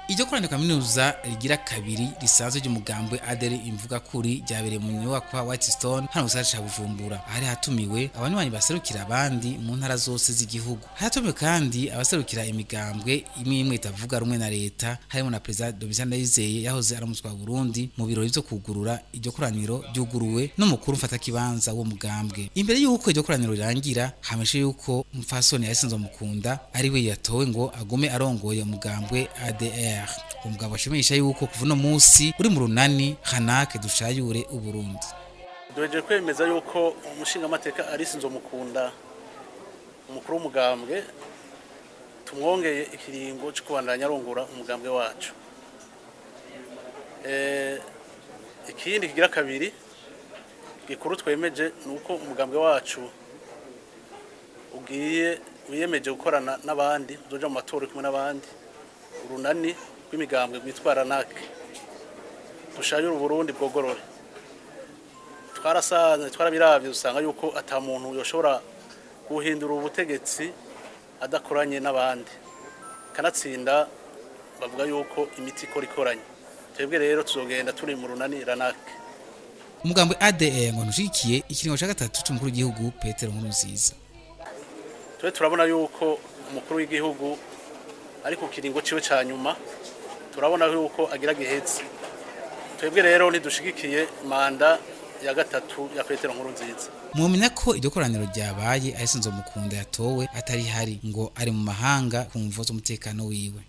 Iryo koraniro kaminuza rigira kabiri risanzwe ry'umugambwe ADR imvuga kuri ryabereye mu nyubakwa Whitestone hano mu gisagara ca Bujumbura. Ahari hatumiwe abanywanyi baserukira abandi mu ntara zose z'igihugu. Hatumiwe kandi abaserukira imigambwe imwe imwe itavuga rumwe na leta, harimo na Perezida Domitien Ndayizeye yahoze aramutswa Burundi. Mu birori vyo kugurura iryo koraniro ryuguruwe n'umukuru mfatakibanza wo mugambwe. Imbere y'uko iryo koraniro rirangira, hameshe yuko umupfasoni Alice Nzomukunda ari we yatowe ngo agume arongoye umugambwe ADR. Umugabo ashimisha yuko kuva uno munsi uri mu runani Hanake dushayure Uburundi. Duhejeje kwemeza yuko umushingamateka Alice Nzomukunda, umukuru w'umugambwe, tumwongeye ikiringo cyo kubandanya arongora umugambwe wacu. Ikindi kigira kabiri gikuru twemeje ni uko umugambwe wacu ugiye wiyemeje gukorana n'abandi, uzoja mu matora kumwe n'abandi, urunani rw'imigambwe rwitwa Ranake dushayure Uburundi bwogorore. Twarasanze, twarabiravye, usanga yuko ata muntu yoshobora guhindura ubutegetsi adakoranye n'abandi. Kanatsinda bavuga yuko imiti ikora ikoranye. Twebwe rero tuzogenda turi mu runani Ranake. Umugambwe ADR ngo ntushigikiye ikiringo ca gatatu c'umukuru w'igihugu Petero Nkurunziza. Twe turabona yuko umukuru w'igihugu ari ku kiringo ciwe ca nyuma, turabona yuko agira gihetse. Twebwe rero ntidushigikiye manda ya gatatu ya Petero Nkurunziza. Mwomenya ko iryo koraniro ryabaye Alice Nzomukunda yatowe atari hari, ngo ari mu mahanga ku mvo z'umutekano wiwe.